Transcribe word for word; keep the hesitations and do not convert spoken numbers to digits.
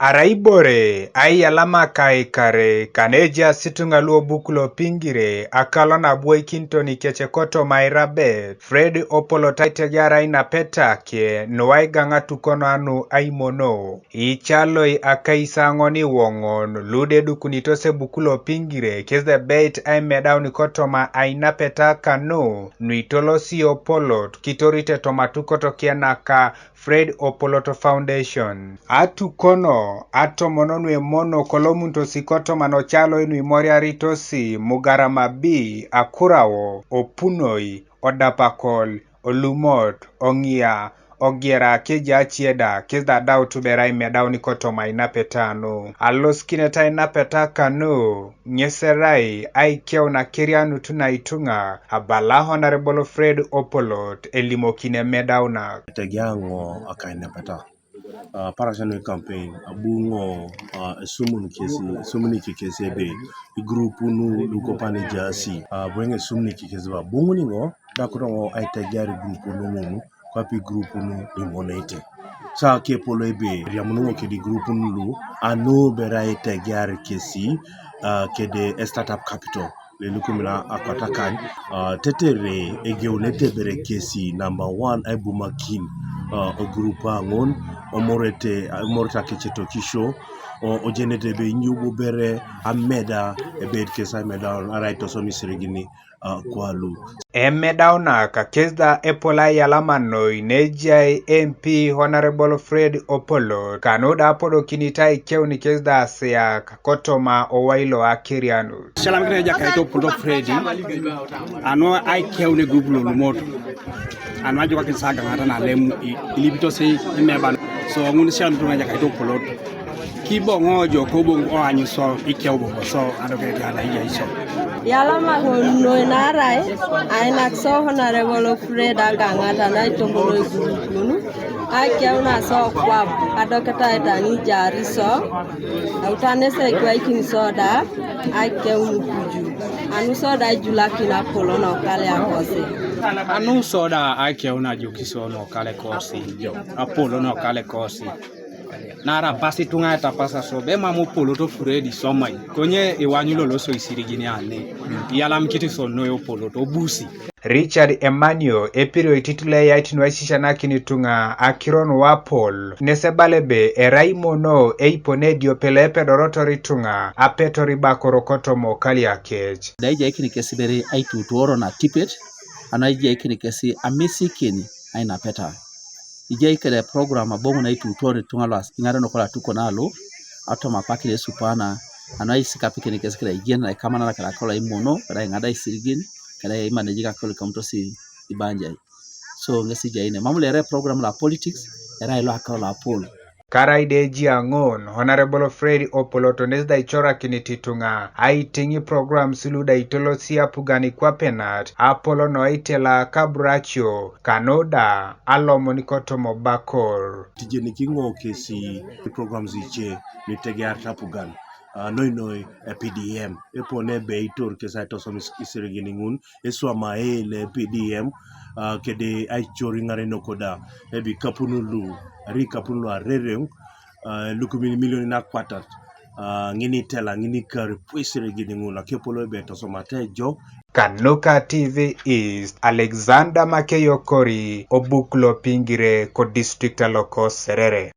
Arai ibore aiyalama kaikare kaneja situŋa luobuk lopingire akalo nabuoikinton ikece kotoma airabet, Fred Opolot aitegear ainapeta ke nuaigaŋa tukono anu aimono. Icaloi akaisaŋon iwoŋon ludedukunito sebuku lopingire kesebeit aimedaun kotoma ainapeta kanu nuitolosi Opolot kitorite toma tukoto kenaka Fred Opolot Foundation. Atukono atomono nuemono kolomuntosi kotoma nocaloi nuimoriaritosi Mugarama B, Akurao, Opunoi, Odapakol, Olumot, Oŋia, Ogera keja acieda kes da adautu bera aimedaun kotoma ainapeta nu. Alosikinet ainapeta kanu ŋes erai aikeun akerianut naituŋa, abala Honorable Fred Opolot elimokin emedaunak. Etegeaŋo akainapeta. Uh, parasia noi campaign abuŋo uh, esumun kesi esumuniki kesi ebe igurupunu lukopan ejaasi uh, abueŋ esumuniki kesi ba abuŋuni ŋo dakuroŋo aitegear igurupunu ŋun kwape igurupunu imonete. Sa kepolo ebe eriamunuŋo kede igurupunu lu anu bere aitegear kesi uh, kede startup capital lelukumina akwatakany uh, tetere egeunete bere kesi number one aibumakin uh, ogurupu aŋon omorete omorete akecetokisio uh, ojenete ebe inyubu bere ameda ebeit kesi ameda arai tosom isirigini uh, kwalu. Emedaunak kes da epol aiyalama noi nejai M P Honorable Fred Opolot kanu da apodokinit aikeun kes da asiak kotoma owai lo akerianut. Sialamikina Ejakait Opolot Fredi anu aikeun egrup lolumot anu ajokakin sagaŋata nalem ilipitosi imeban so ŋun sialamikina Ejakait Opolot kiboŋo jo koboŋ oanyu so ikeu bobo so adoket ada ijai so. Yalama noi narai ainak so Honorable Fred agaŋata naitomono egurupunu aikeuna so kwap adoketait anijari so. Eutanese ikwaikin so da akeun kuju anu so da ijulakin apolon okale akosi. Anu so da akeun ajokiso nokale kosi apolon okale kosi. Nara pas ituŋa etapasa so be mam Opolot Fred isomai konye iwanyu loloso isirigini ane iyalamikit so noi Opolot obusi. Richard Emmanuel epirioitit loeyait nuaisisianakin ituŋa akiro nuapol nesebala ebe erai mono eipone ediope loepedorotor ituŋa apetor ibakor kotoma okaliakec. Da ijaikin kes ibere aitutuoro natipet anu aijaikin kes amisikin ainapeta. Ijai kede program aboŋ naitutuoro ituŋa luas iŋarenok loatuko nalu atom apakin esupana anu aisikapikin kes kede aijen naikamanar kede akolo imono kede aiŋada isirigin kede imanejik akolo ikamutosi ibanjai. So ŋes ijai ne mam lere program la politics erai lo akolo la pol. Karai de ejiaŋon Honorable Fred Opolot nes da icorakinit ituŋa aitiŋ programs lu da itolosi apugan ikwapenat apolon oitela kaburacio kanu da alomon kotoma obakor. Tijeni kiŋo kesi programs ice nitegearita apugan uh, noi noi e P D M epone ebe itor kesi aitosom isirigin ŋun eswama ele P D M uh, kede aicor iŋarenok da ebe ikapun lu ari ikapun lu arereŋ uh, lukumin milionin akwatat uh, ŋini itela ŋini ikar puisirigin ŋun akepolo ebe tosomata ejok. Kanuka T V East, Alexander Makeyokori, obuk lo Pingire ko district aloko Serere.